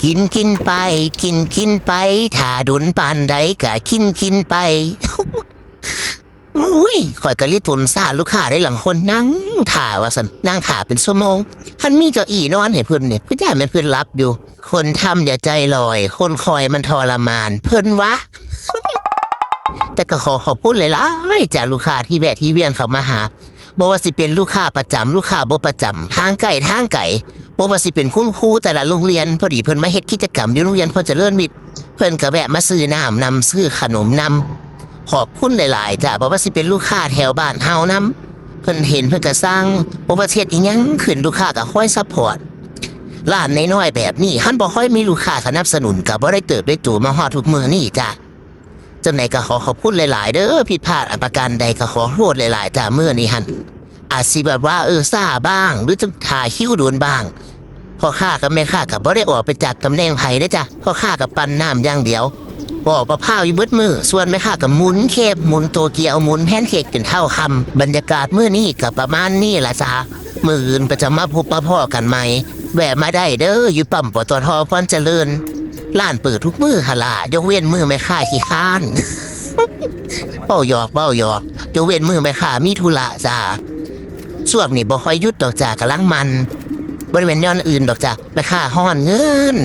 ກິນກິນໄປ ກິນກິນໄປ ຖ້າດົນປານໃດກະກິນກິນໄປ. ໂອ້ຍ ຂ້ອຍກະລິທົນສາລູກຄ້າໄດ້ ລາງຄົນນັ່ງຖ້າວ່າຊັ້ນ ນັ່ງຖ້າເປັນຊົ່ວໂມງ ຄັນມີເກົ້າอี้ນອນໃຫ້ເພິ່ນນີ້ ຄືຢ້ານແມ່ນເພິ່ນຫຼັບຢູ່. ຄົນທຳຢ່າໃຈລອຍ ຄົນຄອຍມັນທໍລະມານ ເພິ່ນວ່າ. ແຕ່ກໍຂໍຂອບຄຸນຫຼາຍໆ ຈາກລູກຄ້າທີ່ແວະທີ່ວຽນເຂົ້າມາຫາ ບໍ່ວ່າຊິເປັນລູກຄ້າປະຈຳ ລູກຄ້າບໍ່ປະຈຳ ທາງໃກ້ທາງໄກ ບໍ່ວ່າຊິເປັນຄຸນຄູແຕ່ລະໂຮງຮຽນ ພໍດີເພິ່ນມາເຮັດກິດຈະກຳຢູ່ໂຮງຮຽນພອນຈະເລີນວິດ ເພິ່ນກໍແວະມາຊື້ນ້ຳນຳ ຊື້ຂະໜົມນຳ. ຂອບຄຸນຫຼາຍໆ ຈ້າ. ບໍ່ວ່າຊິເປັນລູກຄ້າແຖວບ້ານເຮົານຳ ເພິ່ນເຫັນເພິ່ນກໍສັ່ງ ບໍ່ວ່າຊິເຮັດອີ່ຫຍັງຂຶ້ນ ລູກຄ້າກໍຄອຍຊັບພອດ. ຮ້ານນ້ອຍໆແບບນີ້ ຄັນບໍ່ຄ່ອຍມີລູກຄ້າສະໜັບສະໜູນ ກໍບໍ່ໄດ້ເຕີບໄດ້ໂຕມາຮອດທຸກມື້ນີ້ ຈ້າ. ຈັ່ງໃດກໍຂໍຂອບຄຸນຫຼາຍໆເດີ້ ຜິດພາດອັນປະການໃດກໍຂໍໂທດຫຼາຍໆ ຈ້າ. ມື້ນີ້ຫັ້ນອາດຊິແບບວ່າ ເອີ ຊ້າບ້າງ ຫຼືຖ້າຄິວດົນບ້າງ ພໍ່ຄ້າກັບແມ່ຄ້າກໍບໍ່ໄດ້ອອກໄປຈັກຕຳແໜ່ງໃຜເດ້ ຈ້າ. ພໍ່ຄ້າກໍປັ່ນນ້ຳຢ່າງດຽວ ປອກມະພ້າວຢູ່ເບິດມື້ ສ່ວນແມ່ຄ້າກໍໝູນເຄບ ໝູນໂຕກຽວ ໝູນແພນເຄັກຈົນເທົ່າຄ່ຳ. ບັນຍາກາດມື້ນີ້ກໍປະມານນີ້ລະ ຈ້າ. ມື້ອື່ນກໍຈະມາພົບມາພໍ້ກັນໃໝ່ ແວະມາໄດ້ເດີ້ ຢູ່ປ້ຳ ປຕທ ພອນຈະເລີນ. ຮ້ານເປີດທຸກມື້ຫັ້ນລະ ຍົກເວັ້ນມື້ແມ່ຄ້າຂີ້ຄ້ານ. ເວົ້າຫຍອກ ເວົ້າຫຍອກ ຍົກເວັ້ນມື້ແມ່ຄ້າມີທຸລະ ຈ້າ. ຊ່ວງນີ້ບໍ່ຄ່ອຍຢຸດດອກ ຈ້າ ກຳລັງໝັ່ນ. ບໍ່ໄດ້ແມ່ນຍ້ອນອື່ນດອກ ຈ້າ ແມ່ຄ້າຮ້ອນເງິນ.